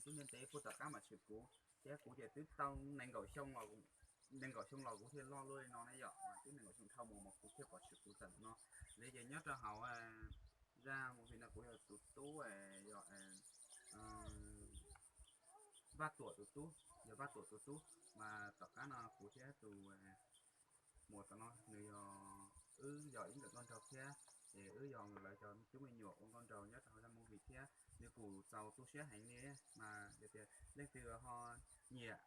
tub ntev ntev puag tom qab mas tshwm kuv, thiab kuv ces twb tau nees nkaum xyoo los, nees nkaum xyoo los kuv thiaj loj luaj li no na yom, twb nees nkaum xyoo dhau mus mas kuv thiaj pom tshwm kuv txawm no. Li ces nyob rau hauv zaj movie no kuv yog tus tub, yog Vaj Tuam tus tub, yog Vaj Tuam tus tub, mas tom qab no kuv thiab tus muam tom no nws yog, wb yog ib nkawm nkauj nraug thiab, ces wb yog lawv cov cub me nyuam ua nkauj nraug nyob rau hauv zaj movie thiab nws kuj txaus tu siab heev li, mas yog tias leej twg ho nyiam,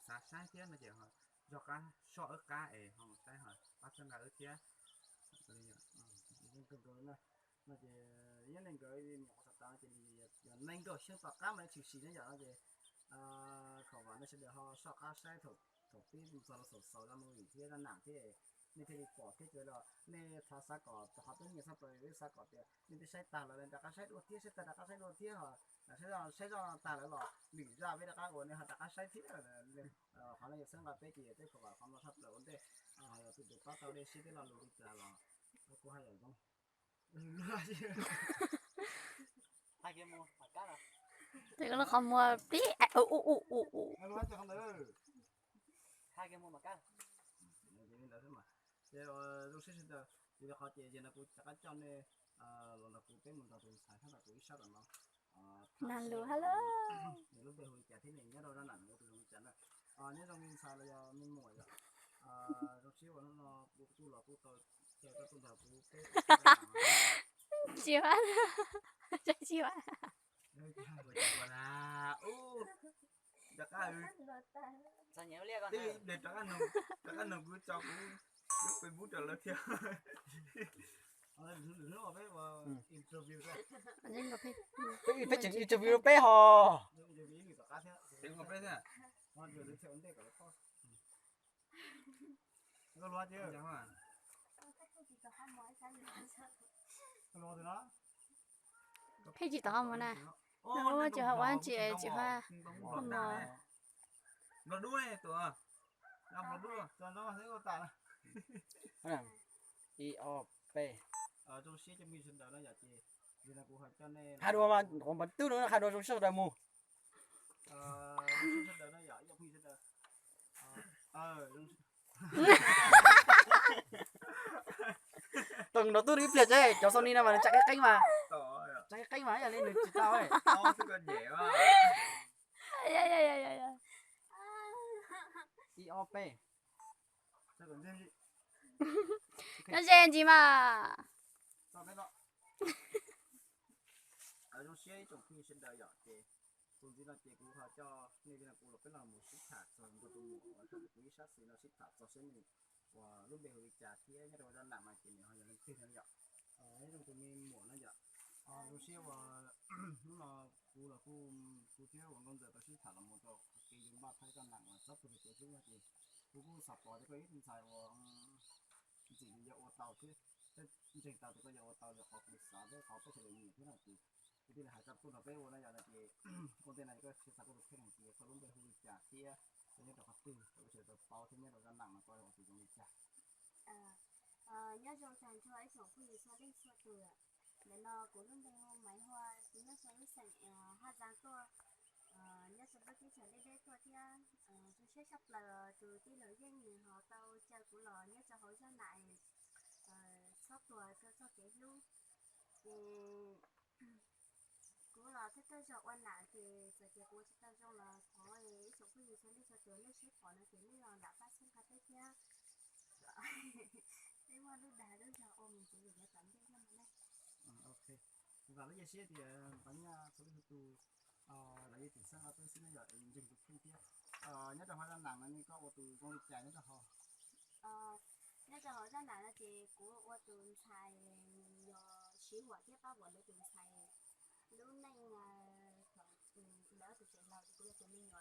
xav saib thiab no ces zog qab soj wb qab es ho mus saib ho pab txhawb nqa wb thiab. No ces yog nees nkaum xyoo tom qab mas tshwm sim na yom, no ces khuv vam nej sawv daws ho soj qab saib thaum pib txog los xaus xaus zaj movie thiab zaj nam thiab, nej thiaj li pom thiab ces los nej thov xav kom qhov peb nyiam tshaj plaws, peb xav kom tias nej peb saib tag lawm rov qab saib dua thiab, saib tag rov qab saib dua thiab ho, saib zoj saib zoj tag lawm los lwm zaj peb rov qab ua nej ho rov qab saib thiab. Qhov no yog txhawb nqa peb ces peb khuv vam qhov no tshaj plaws ua ntej, ho yog tus tus pab tau dej siab thiab lo lus li cas los kuv haj yam zoo. Ces lub qhov muag pib u u u u. Zoo siab sawv daws, vim rau qhov ces yog no kuv rov qab coj nej los nrog kuv peb mus nrog tus ntxhais thiab nrog kuv ib sab tom no. Nag lus hab lawm. Nws lub npe hu li cas thiab nws nyob rau zaj nam nws ua tus zoo li cas na. Nyob zoo me ntxhais los yog me muam yom. Zoo siab uas hnub no kuv tuaj los kuv tau caw koj tuaj nrog kuv peb tsis ua, tsis ua. Rov qab, rov qab nug kuv tso kuv lub Facebook rau lawv thiab. Peb tseem interview rau peb ho. Pheej tsis tau ho mus na. Tsis ho ua tsis tsis ho. Ib ob peb. Hais dua mas qhov npawg twb no hais dua zoo siab sawv daws mus. Tau nrog tub ib pliag tsev, cov Sony no mas nws tsa qeeb qeeb mas, tsa qeeb qeeb mas yog li nws tsis tau. Ib ob peb. Nyob ze ntsis mas. Zoo siab ib tsoom phooj ywg sawv daws yom, ces tus ntxiv no ces kuv ho coj nej li no kuv los peb los mus sib tham txog ntua tus muam uas kuv ib sab xis no sib tham txog seb nws uas lub npe hu li cas thiab nyob rau zaj nam no ces nws ho yog leej twg no yom. Nyob zoo tus me muam no yom. Zoo siab uas hnub no kuv los kuj, kuv thiab uas nkauj ntxawm tau sib tham los mus rau kev yus npaj thaij zaj nam uas txog pug kev hlub no ces kuv kuj xav pom tias koj ib tug ntxhais uas ntxim li yuav ua tau thiab, ntseeg tau tias koj yuav ua tau yog qhov kuv xav thiab qhov peb sawv daws nyiam thiab no ces kuv thiaj li hais koj tuaj nrog peb ua no yom. No ces ua ntej no koj tsis xav koj tus kheej hais tias koj lub npe hu li cas thiab koj nyob rau qhov twg rau peb sawv daws tau paub thiab nyob rau zaj nam no koj yog tus zoo li cas. Nyob zoo tag nrho ib tsoom phooj ywg txhua leej txhua tus. Ntawm no kuv lub npe hu Maiv Hua, kuv nyob rau lub xeem Haj Zaas tuaj, nyob rau lub teb chaws deb deb tuaj thiab. Zoo siab tshaj plaws tus tij laug Yeej nws ho tau caw kuv los nyob rau hauv zaj nam txhob tuag rau txoj kev hlub. Ces kuv los thawj thawj zaug ua nam ces txawm tias kuv ua tsis tau zoo los thov ib tsoom phooj ywg txhua leej txhua tus nej sib pom no ces nej los nram pab txhawb nqa peb thiab. Peb muaj lub dag lub zog ua mus tsev lwm yav tom ntej no na. Ok, vam lub yog siab tias npaj nyaj txhua leej txhua tus los yeej tseem xeeb los peb xwb no yom, ntseeg tus kheej thiab. Nyob rau hauv zaj nam no ne koj ua tus zoo li cas nyob rau hauv? Nyob rau hauv zaj nam no ces kuv ua tus ntxhais yog siv huam thiab pab huam lawv tus ntxhais lub neej, thaum lawv tus tsev laus ces kuv yog tus me nyuam.